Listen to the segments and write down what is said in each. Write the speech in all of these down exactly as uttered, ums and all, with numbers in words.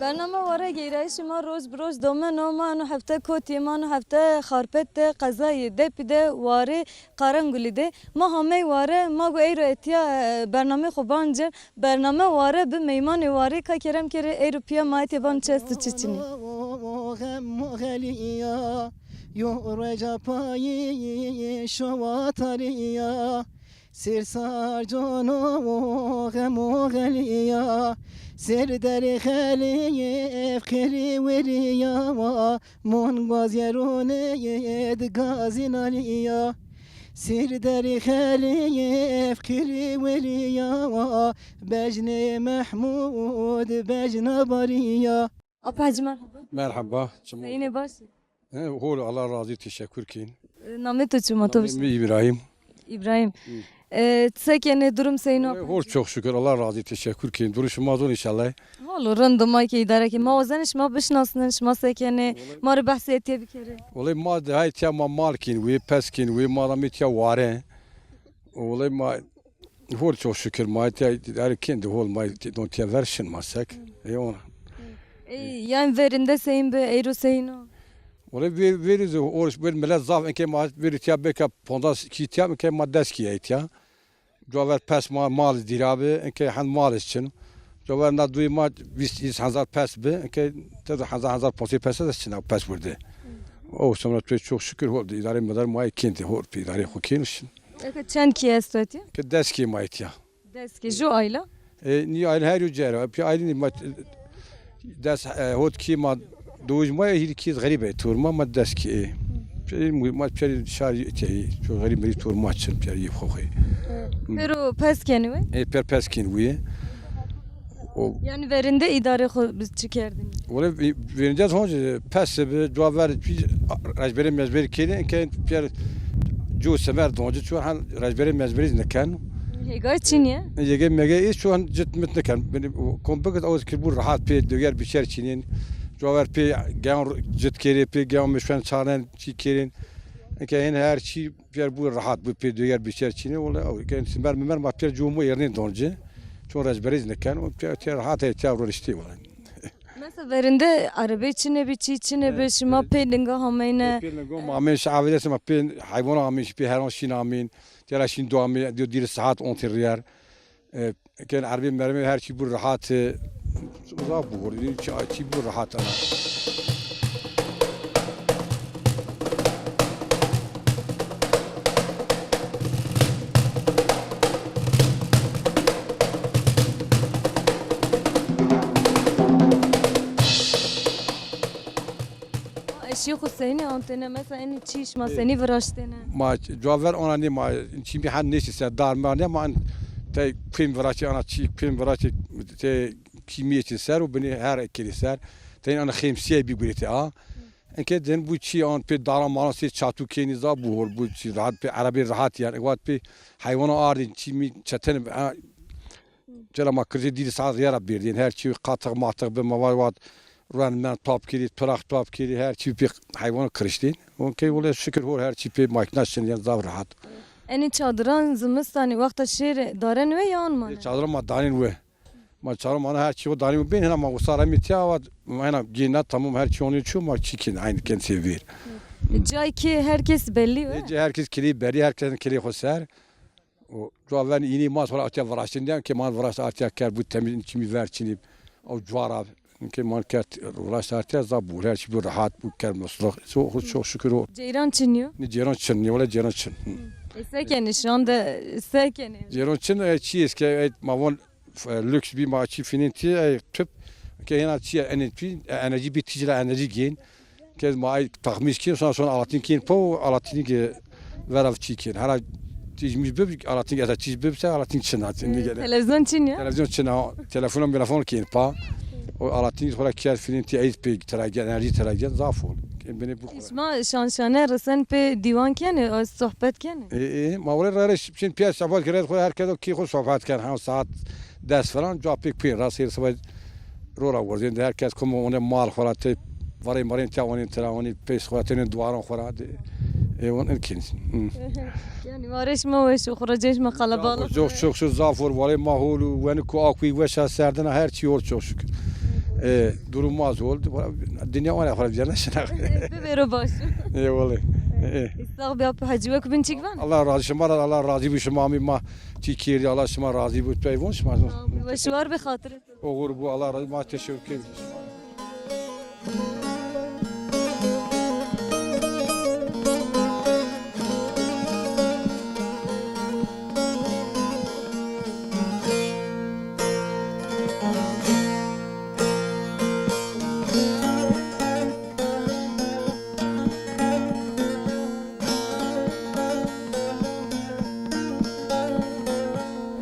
Bername Ware geyrayîşê ma roj bi roj domeno. Ma eno hefte kotî, ma eno hefte Xarpet de, qezayê Depî de, warê Qarengulî de. Ma hamey Ware, ma go eyro etîya, e, bernameyê xo bancin. Bername Ware bi, meymanê Warê, ka kerem kerê eyro pîya ma etê ban çi esto çi çinî. Moxeliya, yo reca payî şowa tarîya. Sêr sar cono xe moxeliya, sêr derê xelê ev xêrê werîya wa, mon gwazyeronê di gazîn alîya. Sêr derê xelê ev xêrê werîya wa, bejnê Mehmûd bejna barîya. Apa Hacı, merhaba. Merhaba. Çimo. Seyînê baş. He, hol, Allah razî, teşekkür kên. E, namê to çi ma, to bişnasî? Namê mi Îbrahîm. Îbrahîm. Hı. E, ti se kenê, durum seyîn o? Hol, çok şükür, Allah razî, teşekkür kên. Durum şima zon înşallah. Hol û rind o, ma ke îdare kên. Ma wazenê şima bişinasnên, şima se kenê? Vallahi ma rê behsê etîya bikerê. Vallahi ma di hay tiya ma mal kên wê, pes kên wê, ma da mi tiya Ware. Vallahi ma Hol, çok şükür, ma etya, her kên de hol, ma etya, don tiya ver şin ma sek. E, ona. E, yanî verinde seyîn bi, eyro seyîn o? Ola ver, verî zî, or, ver milet zaf, enke ma verî tiya beka pondas kî tiya, enke ma des kî etya. Cuwa ver pes ma, mal dîra bi, enke hend mal çin. Cuwa ver na duyê ma vîst, vîst hezar pes bi, enke te de hezar, hezar poncê pes de çin a pes wirde. O sonra tu çok şükür hol, îdare medar ma kên de hol, îdare xo kên şin. Eke çend kî esto etya? Ke des kî ma etya. Des kî, ju ayla? E, nî ayla her yo cera. Pi ayla nî ma, des, e, hot kî ma, dowij ma, hîrî kî xerîb e, tur ma, ma des kî, e. Peri mu-, ma peri şar etya, çok xerîb merî tur ma çin, peri xo xo. Pero pes kenî we? E, per pes kên wî. O yanî verinde îdare xo bi çi kerdinî? Wele vi-, verinde honc pes bi, cuwa ver pî rejberê mezberî kêrî, enke pîyer cu semer donci, çu han rejberê mezberî niken. Hêgay çin ye? Yege mege îş çu han cit mit niken. Bini kom bikit, o kir bu rahat pê döger biçer çinin. Cuwa ver pê geyan cit kêrî, pê geyan mişwen çarnen çi kêrin. Enke hin her çi Pîyer bu rahat bu, pê döger biçer çinî, wele ew, ke semer mimer ma pîyer cumo ernî donci. Çon rejberîz niken, o pîyer, pîyer rahat e, pîyer roniştî wele. Mesela verinde erebey çinê bi, çî çinê bi, şima pê linga hameyne? Pê linga ma amên, şi avêde se ma pê heywan amên, şi pê heran şîn amên, tera şîn do amên, diyo dîr saat on tî rîyer. E, ken erbê mermê her çî bu rahat, e, zaf bu hor, çî, çî bu rahat ana. Eşî xo senî antene, mesela enî çî şima senî viraştêne? Ma cuwa ver ona nê, ma çî mi hen nêşî ser dar ma nê, ma en te kuên viraştê ana çî, kuên viraştê te kîmîyê çin ser û binê her ekêrî ser. Te ana xêmsîye bî guretê a. Enke din bu çî an pê daran maran sê çatû kênî za bu hol bu çî rahat pê erebê rahat yanî. Wat pê heywana ardîn çî mi çetin, ha, Cela ma kiriştî dîrî saet rîyera bêrdîn. Her çî qatix matix bi ma vaj vat ruhen men top kirî, turaq top kirî, her çî pê heywan kiriştîn. Onkey wele şikir hor her çî pê makîna şin, yanî zaf rahat. Enî çadiran zimistanî wexta şêr daren we ya an mane? E, çadiran ma danîn we. Ma çadiran mane her çî o danîn we bên hina ma usar emî tiya vat ma hina gêna tamam her çî onî çû ma çî kin aynî ken sevîr. Cay ki herkes belli we? E, herkes kilî belli, herkes kilî xo ser. O cuwa ven înî ma sonra atya viraştên de ke man viraşt artya ker bu temiz çimî ver çinî. O cuwa ra ke man kert viraşt artya za bu her çî bu rahat bu ker musluk. Çok, çok şükür o. Ceyran çinî yo? Ne ceyran çin, ne wala ceyran çin. Hı. E, se kenî şu anda, se kenî? Ceyran çin, e, çî eske, e, ma von, e, lüks bir ma çî fînîn ti, e, tüp. Ke hena çî, e, enerji, e, enerji bir tijla enerji giyin. Ke ma ay tahmîs kên, sonra sonra Alatin kên po, Alatin ke vera çî kên. Hera tîj mîj bib, Alatin ke esa tîj bib se, Alatin çin a, çin nîgere. Televîzyon çin ya? Televîzyon çin a, telefon, telefon kên pa. O Alatin xora kiyat filin ti eyd pê tera gel, enerji tera gel, zaf ol. Kên bine bu xora. Şima şanşane resen pê dîwan kenê, o sohbet kenê? E, e, ma wele rare çin piyas sohbet kere, xo herkes o ki xo sohbet ken, ha saat des falan, cevap pek pê, rast her sabah Rora werzên de herkes kom one mal xo ra tey, varê marên tiya onên tira onî, pês xo ra tenê duwaran xo ra de. E, on ilkin. Hı. Yani warê şima weş o, xuracê şima qalabalix. Çok çok şu zaf hol, warê ma hol û, wenik û, akuyî weş a, serdin a, her çî hol, çok şükür. E, durum ma zî hol. Dinya ona xura vîyana şina. Bibêro baş. E, wele. E. Sax bîya, Hecî, wek bin çik van? Allah razî, şima ra Allah razî bî, şima amî ma çî kerdî, Allah şima razî bî, pey von şima. Weş war be xatirê. Oxir bû, Allah razî, ma teşekkür ederiz.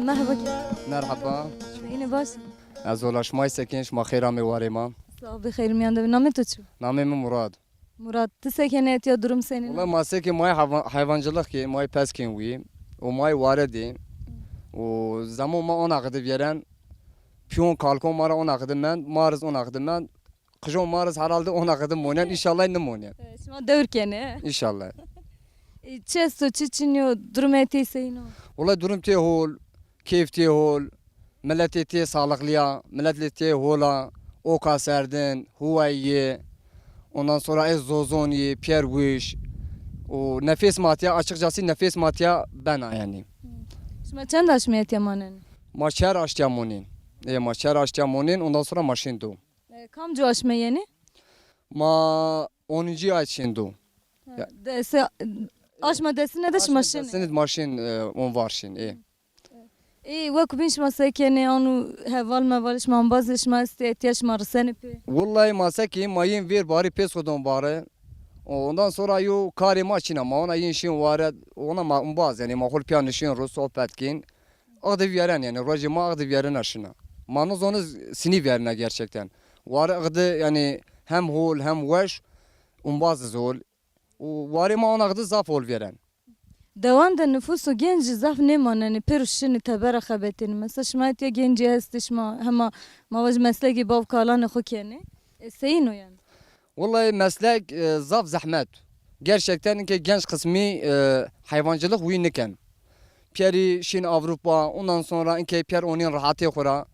Merhaba. Merhaba. Yine baş. Ez ola, şima se kenî, şima xêr amê warê ma. Sağ ol, bi xêr miyan de. Namê to çi? Namê mi Murad. Murad, ti se kenî, etiya durum senîn? Wela ma se kî, ma yê hayvan-, hayvancılık kî, ma yê pez kên wî. O ma yê ware dî. O zaman ma ona qidi vîyeren. Piyon kalkon ma ra ona qidi mend, ma riz ona qidi mend. Qijon ma riz herhalde ona qidi monen, înşallah nimonen. E, şima dewr kenê. Înşallah. E, çi esto, çi çinyo, durum etê seyno? Wela durum tê hol, keyf tê hol, miletê tê sağlıklı ya, miletê tê hol a, oka serdin, huwayî yê, ondan sonra ez zozon yê, piyer wiş, o nefes ma tiya, açıkçası nefes ma tiya bena yani. Şima çend aşmê etiya manenî? Ma çer aştiya monên. E, ma çer aştiya monên, ondan sonra ma şin do. E, kamcî aşme yenî? Ma onuncu ay şin do. Ha, ya. Dese, aşma desine de şima şinî? Aşma desine de ma şin, e, on var şin, e. Ê, wek bîn şima se kenê, anu heval meval şima, embazê şima estê, etiya şima risenê pê? Wellahî ma se kî, ma yên vêr barî pê sodon barî. Ondan sonra yo karê ma çin a, ma ona yên şin ware, ona ma embaz, yanî ma xul piya nişin ro sohbet kên. Aqdi vîyeren, yanî rojê ma aqdi vîyerena şina. Ma nizonî sinî vîyerena gerçekten. Ware aqdi, yanî hem hol hem weş, embaz zî hol. Û warê ma ona qidi zaf hol vîyeren. Dewan de nifûs û genc zaf nêmanenî, pêro şinî tebera xebetênî. Mesela şima etiya gencî estî, şima hema ma vaj meslekê bav kalanê xwu kenî. E, seyîn o yanî? Wellahî meslek, e, zaf zehmet. Gerçekten inke genç kısmî, e, hayvancılık wî niken. Piyerî şin Avrupa, ondan sonra inke piyer onîn rahatê xwu ra.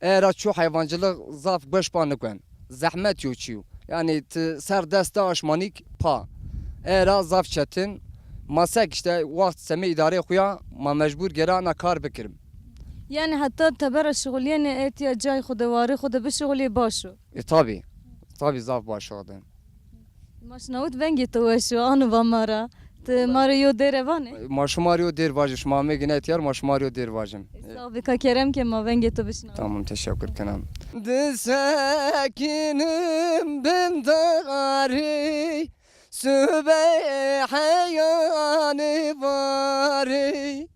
Era çu hayvancılık zaf gueş pa nikuen. Zehmet yo çiyo. Yanî ti ser dest de aşmanîk pa. Era zaf çetin. Ma sek işte waxt semê îdareyê xwu ya ma mecbur gera na kar bikirim. Yanî heta tebera şixulîyenê etiya cayê xwu de, warê xwu de bişixulîyê baş o? E, tabî. Tabî zaf baş o de. Ma şinawit vengê to weş o, ano va ma ra. Ti ma rê yo dêre vanê? Ma şima rê yo dêr vajim, şima amê gine etiyar, ma şima rê yo dêr vajim. E, sağ bî, ka kerem ke ma vengê to bişinawit. Tamam, teşekkür kenan. Di sekinim bin darî, subê heyanî varî.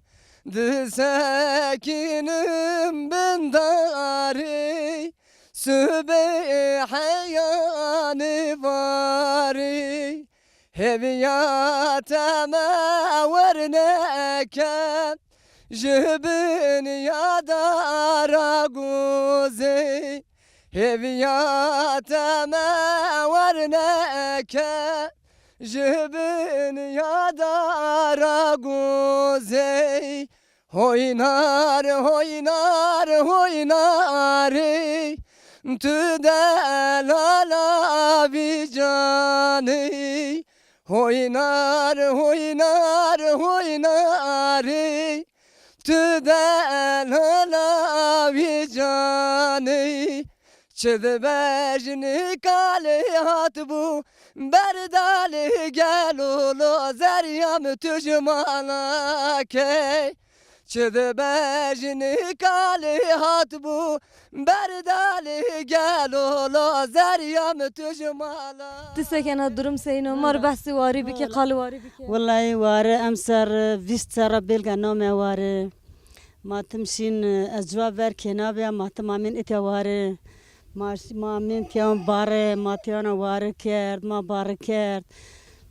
Di sekinim bin darî, subê heyanî varî. Hêvîya teme werneke, ji binya dara gozê. Hêvîya teme werneke, ji binya dara gozê. Hoynar, hoynar, hoynarê, tu delala vî canê. Hoynar, hoynar, hoynarê, tu delala vî canê. Çi di bejnî kalê hatibû, berdalê gelo lo zerya mi tu ji mala key. Çi di bejnî kalê hatibû, berdalê gelo lo zerya mi tu ji mala. Ti se kena, durum seyno? Ma rê behsê warî bike, qalê warî bike. Wellahî ware emser vîst serra bêlga name ware. Ma tim şîn, ez cewab ver kêna bîya, ma tim amên itya ware. Ma, ma amên tiyan bare, ma tiyana ware kerd, ma bare kerd.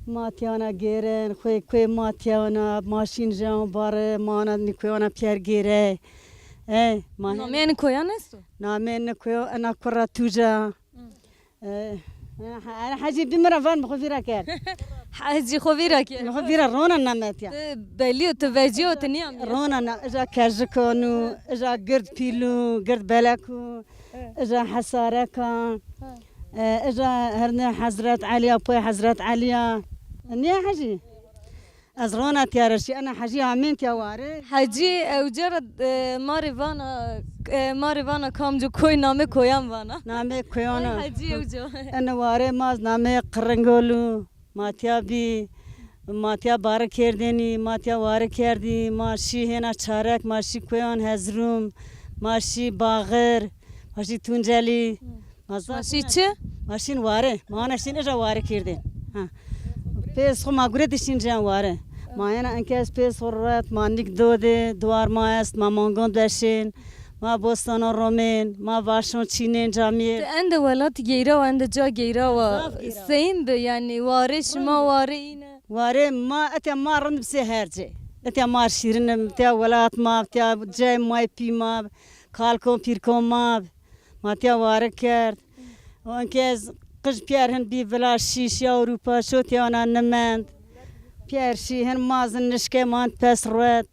Ma tiyana gêren, xwê kuê ma tiyana, ma şîn jewan bare, ma ana nî kuê ana piyer gêre. E, ma namê enî koyan esto? Namê enî koyan, ena kurra Tuca. Hı. E, e, Hecî bi mi ra van, mi xwu vîra kerd. Hecî xo vîra ke. Xo vîra rona nametya. Ti belî yo, ti vecî yo, ti nîyamîye. Rona na, ija kejikon û, ija gird pîl û, gird belek û, ija hesarekan. E, ija herne Hezret Elî ya, poy Hezret Elî ya. Nîye Hecî? Ez rona tiya ra şî, ena Hecî amên tiya ware. Hecî ewca ra, e, ma rê vana, e, ma rê vana kamco koy, namê koyan vana. Namê koyan a. Hecî ewca. Ena ware ma namê Qiringol û. Ma tiya bî, ma tiya bari kerdênî, ma tiya wari kerdî, ma şî hêna Çarek, ma şî koyan Hezrûm, ma şî Baxir, ma şî Tuncelî. Ma zaf. Ma şî çi? Ma şîn wari. Ma ana şîn ija wari kerdên. Ha. Pês xo ma gure dişîn cen wari. Ma yena inkes pês xo ret, ma nîk do de, duar ma est, ma mangon deşên. Ma bostano romên, ma vaşon çînên camiyê. Ti ende welat geyrawa, ende ca geyrawa. Zaf geyrawa. Seyîn bi, yanî warê şima, warê îne? Warê ma, etya ma rind bi sê her cê. Etya ma şîrin im, etya welat ma, etya cey may pî ma, kalkon pîrkon ma, ma etya ware kerd. Onke ez qij pîyer hin bî vila şî, şî Ewropa, şo tîya ona nimend. Pîyer şî hin ma zin nişke mand pes ruet.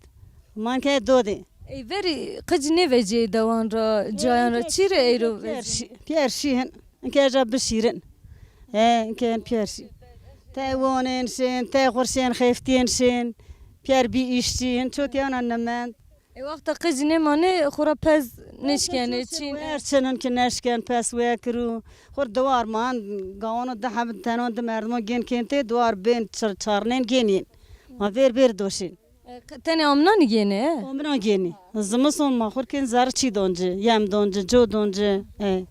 Manke do de. Ey verî qic nêvecîyê dewan ra, cayan ra, çî rê eyro vecî? Pîyer şî, pîyer şî hin. Inke eja bişîrin. He, inke hin pîyer şî. Tey wonên şên, tey xurşên xeftîyên şên. Pîyer bî îşçî, hin çotî ana nimend. E, wexta qic nêmanê, xwu ra pez nêşkenê, çîn. Wer çin in ki neşken, pes wekirû. Xwur diwar man, gawano di heb tenon di merdimon gên kên tê, diwar bên çar-, çarnên gênîn. Ma vêr bêr doşîn. E, qe-, tenê amnanî gênê, he? Amnan gênî. Zimison ma xwur kên zerr çî donci, yem donci, co donci. E.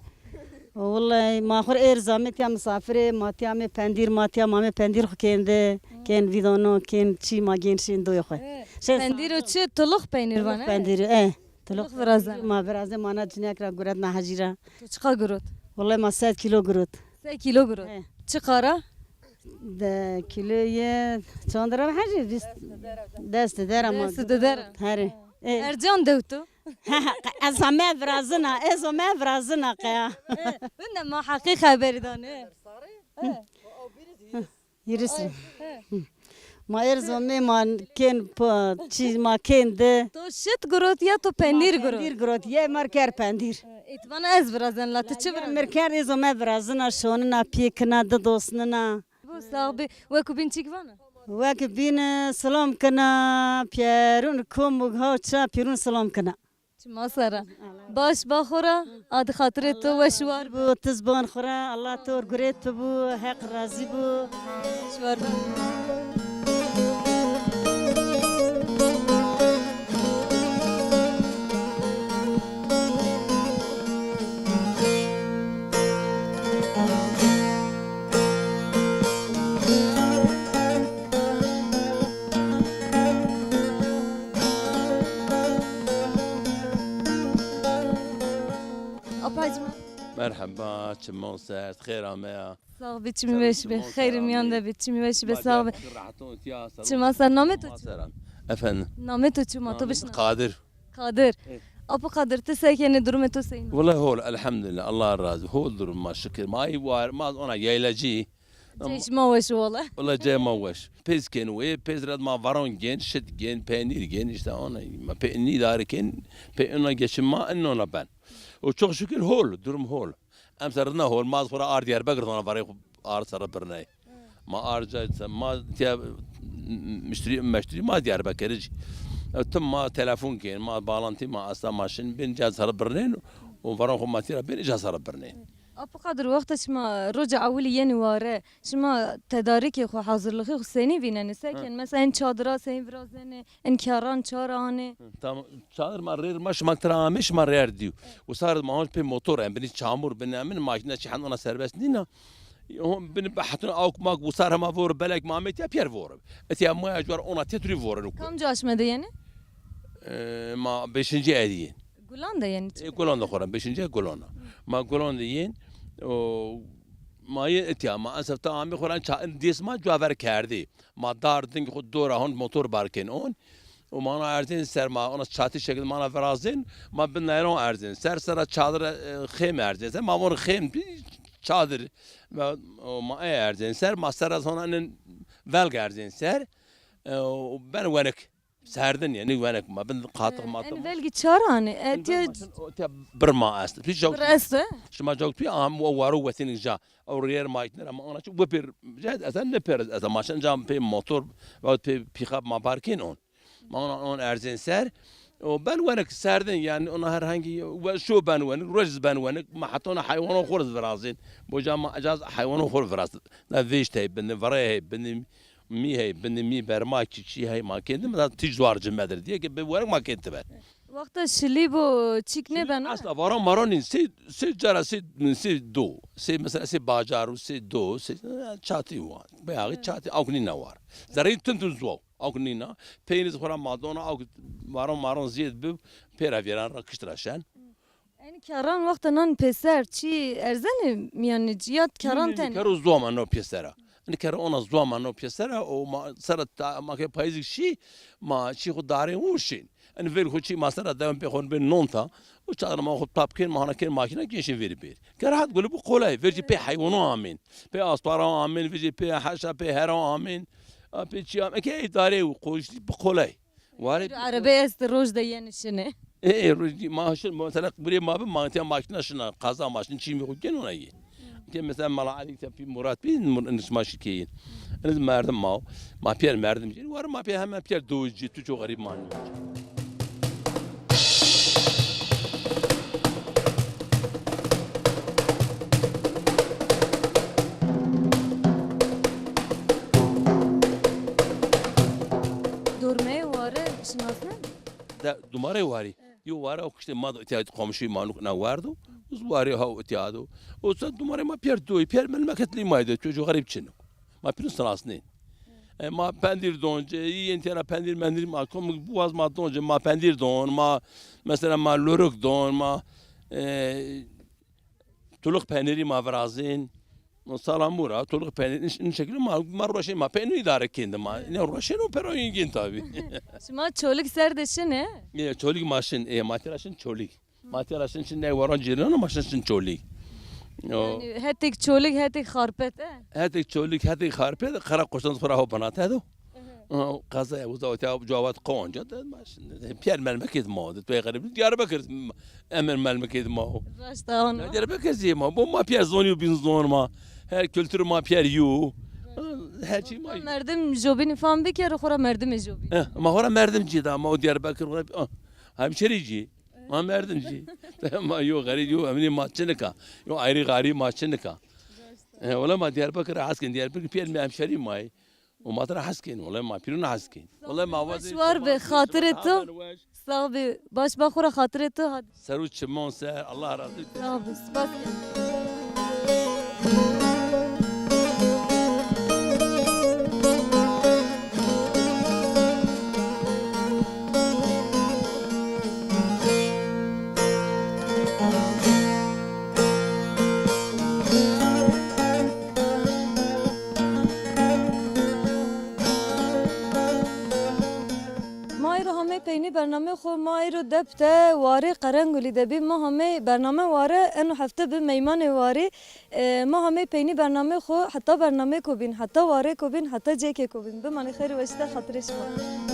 Wellay ma xwur êr zamê tiya misafirê, ma tiya amê pendîr, ma tiya mamê pendîr xwu kên de, kên vîdono, kên çî ma gên şên doyê xwu. E, şên pendîro çi? Tulux peynîr vana? Tulux pendîr, e. Tulux virazen. Ma virazen, ma na cinîyak ra guretna hecî ra. To çiqa gurot? Wellay ma sed kîlo gurot. Sed kîlo gurot. E. Çiqa ra? De kîlo ye, çand ra hecî? Vîst. Dest de der ama. Dest de der. Herê. E. Ercan dewto. Ez ame virazina, ez ame virazina qeya. Hinde ma heqî xeberî danê. Hîris. Ma erzo me ma kên pa, çî ma kên de. To şit gurot ya to pendîr gurot? Pendîr gurot, ye mar ker pendîr. Îtvan ez virazen la ti çi virazen? Mir ker ezo me virazina, şonina, pî kina, di dosnina. Bu sax bî. Wek û bîn çik vana? Wek bîn, e, silam kina, pîyerûn kom û haw ça pîrûn silam kina. Çima sera. Baş ba xora, ad xatirê to weş war bu. Tiz ban xora, Allah to gurê to bu, Heq razî bu. Weş war bu. Apa Hecî ma. Merheba, çimon sert, xêr ameya. Sax bî, çimî weş bî. Xêrî mîyan de bî, çimî weş bî, sax bî. Çima ser, namê to çi? Efendim? Namê to çi ma to bişna? Qadir. Qadir. Apo Qadir, ti se kenê, durumê to seyîn o? Wele hol, elhamdulillah, Allah razı. Hol durum ma şikir. Ma î war, ma ona yaylacı. Cey şima weş wele. Wele cey ma weş. Pez kên wê, pez red ma varon gên, şit gên, peynîr gên, işte ona. Ma pe nîdare kên, pe ona geçim ma, en ona ben. O çok şükür hol, durum hol. Emser rina hol, ma xora ar Diyarbekir dona varê xo ar sere birney. Ma ar ca, ma tiya müşteri, müşteri ma Diyarbekirî. Tim ma telefon kên, ma bağlantı ma asta ma şin bin ca sere birnên, o varan xo ma tira bin ca sere birnên. Apo Qadir, wexta şima roca ewilî yenî ware, şima tedarikê xo, hazirlixê xo senî vînenê? Se kenê? Mesela en çadira senî virazenê, en kyaran çara anê? Tamam, çadir ma rêr ma şima tira amê, şima rêr dîyo. Wisar ma honc pê motor en, binî çamur, binî emin, makîna çi hend ona serbest nîna. Hon binî behetun awk mak wisar hema vor belek ma amê tiya pîyer vor. Etiya ma ya cuar ona tetrî vor. Kamca aşme de yenî? E, ma beşinci edî. Gulan de yenî? E, Gulan de xora, beşinci Gulan a. Ma Gulan de yên, o, ma yên etiya, ma en sefta amî xora ça-, dês ma cuaver kerdî. Ma dar ding xo dora hon motor bar kên on. O ma ona erzên ser ma, ona çatî şekil ma ona virazên, ma bin nayron erzên. Ser sera çadir, e, xêm erzên. Ser ma von xêm bî çadir. Ma, o, ma e erzên. Ser ma ser ez hona nin Velg erzên ser, e, û ben wenik. Serdin, yanî wenik ma bin, qatix, e, matix. Enî velgî çaran, e, en tiya maşin o tiya bir ma est. Hiç yok. Bir est, e? Şima çok tu am o waro wetin ja. O riyer makine ama ona çok wepir. Eza ne per, eza maşin cam pe motor ve pe pickup ma parkin on. Ma ona on erzên ser. O ben wenik serdin, yanî ona herhangi we şu ben wenik, roj ben wenik, ma hatta ona hayvano xor virazin. Boca ma ecaz hayvano xor viraz. Na vêşt hey bindi, varê hey bindi, mî hey bindi, mî berma çiçî hey ma kendi, ma tij zuar cimedir diye ki be wenik ma kendi be. Wexta şilî bo çîk nêbeno? Asla varan maran nîn. Sê, sê cara sê, sê do. Sê mesela sê bacar û sê do, sê çatî wa. Bayağı çatî, awk nîna war. Zerrî tim tim zuwa. Awk nîna. Peynî xora ma dona, awk varan maran ziyed bi, pêra vêran ra kişt ra şen. Enî kerran wexta nan pêser çî erzenê, yanî ya kerran tenê? Kero zuwa ma no pêsera. Enî kero ona zuwa ma no pêsera, o ma sera ta, ma ke payîzik şî, ma çî xo darên û şîn. Enî vêr xo çî ma sera dewen pê xo bên nonta. O çadir ma xo tap kên, ma hana kên makîna kêşin vêrî bêr. Ke rahat gulî bu kolay. Vêr jî pê heywanan amên. Pê aspara amên, vêr jî pê heşa, pê hera amên. A pê çî amên. Ke îdare û koştî bu kolay. Warê. Erebe est roj de yenî şinê. E, e, roj ma şin, mesela buraya ma bi ma tiya makîna şina, qaza maşin çî mi xo gen ona yê. Ke mesela Mala Ali, ke pî Murat bî, Mur-, niş ma şikeyin. Eniz merdim ma, ma piyer merdim. Warê ma piyer hemen piyer doğucu, tu çok garip mani. Dormeyê ware şinasnenê? De, dumarê warî. Evet. Yo ware o kişte ma do îtya komşu manuk na wardo. Uz ware ha îtya do. O sa dumarê ma piyer doy, piyer memleketlî ma de, çocuğu garip çin. Ma pîrûn sinasnên. E, ma pendîr donce, yî yentî ra pendîr mendîr ma kom bu waz ma donce, ma pendîr don, ma mesela ma loruk don, ma, e, tuluk penîrî ma virazên. O salamura, tuluk penîrî, in, in şekilde ma, ma roşên ma, peynî îdare kên de ma. Ne roşên o pero yengin tabi. Şima Çolig ser de şinê? E, Çolig ma şin, e, ma tira şin Çolig. Ma tira şin şin ne waran cîran ma şin şin Çolig. O. Yanî hetek Çolig, hetek Xarpet, e? Hetek Çolig, hetek Xarpet, qera qoştan xora ho banate do. Aha. Qazaya uza o te cawat qonca de ma şin. Piyer memleket ma de, tu garip Diyarbakır, emir memleket ma. Raşt a ona. Diyarbakır zî ma, bu ma piyer zonî û bin zon ma. Her kültür ma piyer yu. Her şey ma. Merdim jobînî fam bikero, xora merdim jobînî. Eh, ma xora merdim cî da, ma o Diyarbakır xora, ah, hemşeri cî. Ma merdim cî. Ma yo garip, yo emnî ma çinika. Yo ayrı garip ma çinika. E, wala ma Diyarbakır hes kên, Diyarbakır piyer mi hemşeri ma. O ma tira hes kên, wala ma pîrûn hes kên. Wala ma wazê. Baş war be, xatirê to. Sağ be, baş ba xora xatirê to. Hadi. Ser û çimon ser, Allah razı olsun. Sağ be, spas kên. Ma îro hamey peynî bernameyê xo, ma îro depte warê Qerengulî de bî. Ma hamey bername ware, eno hefte bi meymanê warî. E, ma hamey peynî bernameyê xo, heta bernameyêko bîn, heta warêko bîn, heta cêkêko bîn. Bimanê xeyr û weşî de, xatirê şima.